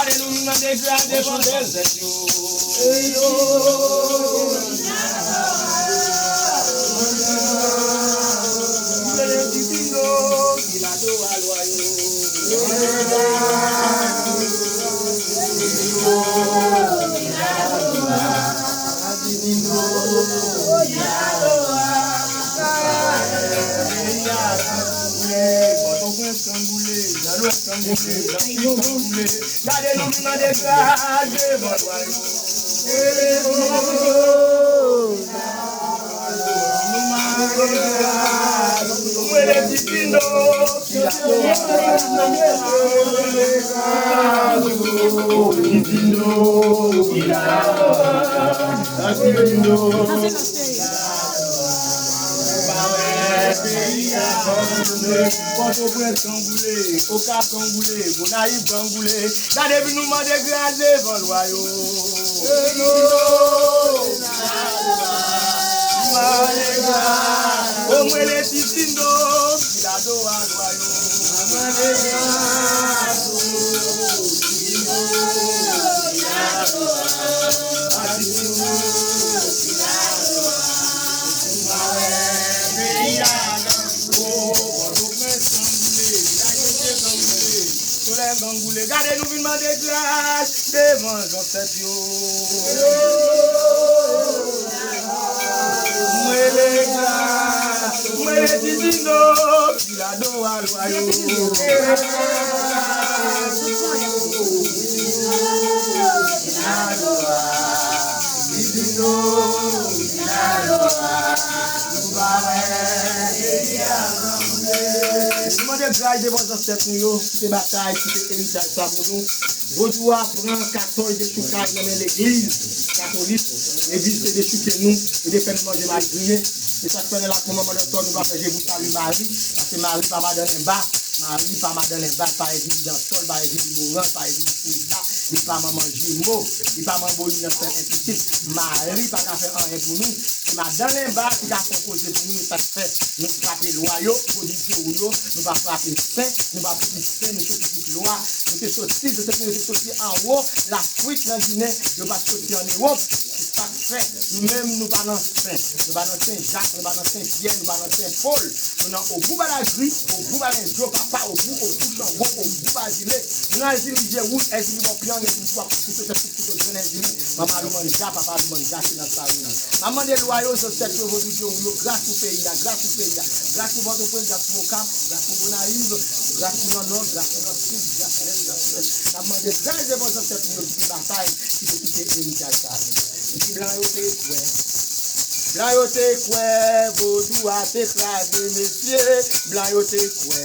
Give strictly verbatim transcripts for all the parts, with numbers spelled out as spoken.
Gade nou, nou nan degradè, bòdèl. Pòtoprens kangoule, Nòdwès kangoule, Nòdwès kangoule. Gade nou vin mande gras devan lwa yo. Mwen le Divino. Pòtoprens kangoule, Okap kangoule, Gonayiv kangoule. Gade vin nou mande gras devan lwa yo. Mande gras. O mwen le Divino, Pilato a lwa yo. Mande gras. Gade nou vin mande gras devan zansèt yo. Mwen le gras, mwen le Divino, Pilato a lwa yo. Nou mande gras devan zansèt nou yo, ki te batay, ki te eritaj sa pou nou. Vodou a pran katòz dechoukaj nan men legliz katolik. Legliz te dechouke nou, li te fè nou manje mal griye. Se sa k fè nan lakou manman Dòktò nou pa fè je vous salue Marie, paske Mari pa madan lenba. Mari pa madan lenba, li pa Ezili Dantò, li pa Ezili Boran, li pa Ezili Freda, li pa manman jimo, li pa manbo Inosan enpitit. Mari pa ka fè anyen pou nou. Se madan lenba ki ka fè koze pou nou, e sa k fè nou frape lwa yo, pwodui Dye ou yo, nou pa frape sen, nou pa pitit sen, nou se pitit lwa. Nou te soti, se te nou te soti anwo Lafrik nan Ginen, yo pa t soti ann Ewòp. Se sa k fè nou menm nou pa nan sen, nou pa nan Sen Jak, nou pa nan Sen Pyè, nou pa nan Sen Pòl. Nou nan Ogou Badagri, Ogou Balenjo, papa Ogou, Ogou Chango, Ogou Bazile. Nou nan Èzili je wouj, Èzili bò pyang, Èzili twa kout kouto, tèt kout kouto, grenn Èzili. Manman Loumanja, papa Loumanja, se nan sa yo ye. N ap mande lwa yo, zansèt yo, vodou Dye ou yo, gras pou peyi a, gras pou peyi a, gras pou Pòtoprens, gras pou Okap, gras pou Gonayiv, gras pou Nònò, gras pou Nòsid, gras pou Lès, gras pou Lwès. N ap mande gras devan zansèt nou yo ki te batay, ki te kite eritaj sa a. Di blan yo te kwè. Blan yo te kwè vodou a te kraze, mesye. Blan yo te kwè.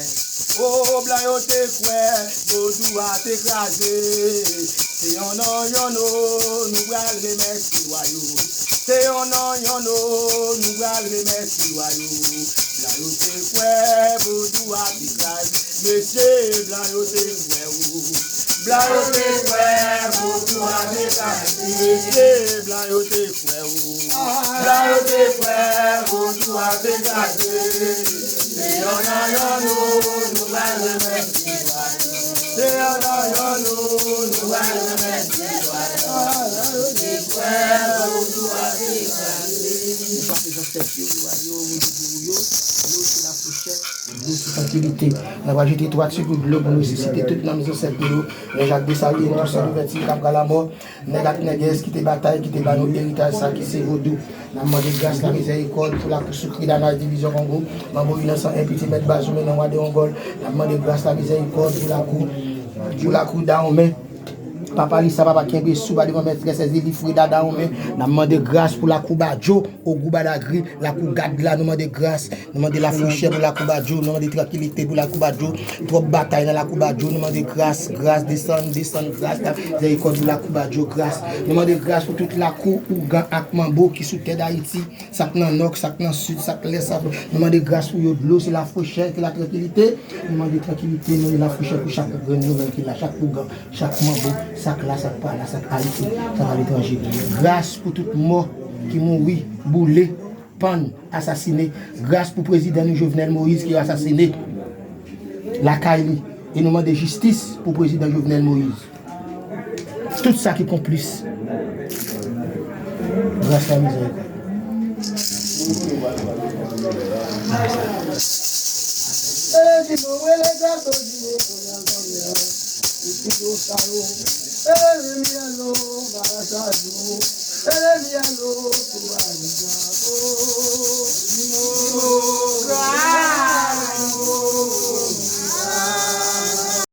O, blan yo te kwè vodou a te kraze. Se yon non, yon non, nou pral remèsye lwa yo. Se yon non, yon non, nou pral remèsye lwa yo. Blan yo te kwè vodou a te kraze. Mesye, blan yo te kwè ou. Blan yo te kwè vodou a te kraze. Mesye, blan yo te kwè ou. Blan yo te kwè vodou a te kraze. Se yon nan yon nou, nou pral remèsye lwa yo. Se yon nan yon nou, nou pral remèsye lwa yo. Blan yo te kwè vodou a te kraze. Nou frape zansèt yo, lwa yo, vodou yo, yo, yo se lafouchè. Dlo sou trankilite. N ap rajoute twa ti gout dlo pou nou resisite tout nanm zansèt nou yo. Jan Jak Desalin, tou san louvèti, k ap ka lamò. Nèg ak nègès ki te batay, ki te ba nou eritaj sa ki se vodou. N ap mande gras, lamizèrikòd pou lakou Soukri, Lanaj, Divizyon Kongo, Manbo Inosan, Enpiti, Mèt Bazoum, Enan, Wa Dewongòl. N ap mande gras, lamizèrikòd pou lakou, pou lakou Dawonmen. Papa Lisa, papa Kenbesou, pa devan Mètrès Èzili, Freda Dawonmen. N ap mande gras pou lakou Badjo, Ogou Badagri, lakou Gad la, nou mande gras, nou mande lafouchè pou lakou Badjo, nou mande trankilite pou lakou Badjo, twòp batay nan lakou Badjo, nou mande gras, gras, desann, desann, gras, mizèrikòd pou lakou Badjo, gras. Nou mande gras pou tout lakou, ougan ak manbo ki sou tè Dayiti, sa k nan nò, sa k nan sid, sa k lès, sa k, nou mande gras pou yo, dlo, se lafouchè, se latrankilite, nou mande trankilite, nou mande lafouchè pou chak grenn nou menm ki la, chak ougan, chak manbo, sa k la, sa k pa la, sa k Ayiti, sa k aletranje. Gras pou tout mò ki mouri, boule, pann, asasine. Gras pou prezidan nou Jovenel Moïse ki asasine lakay li. E nou mande jistis pou prezidan Jovenel Moïse. Tout sa ki konplis. Gras a mizèrikòd.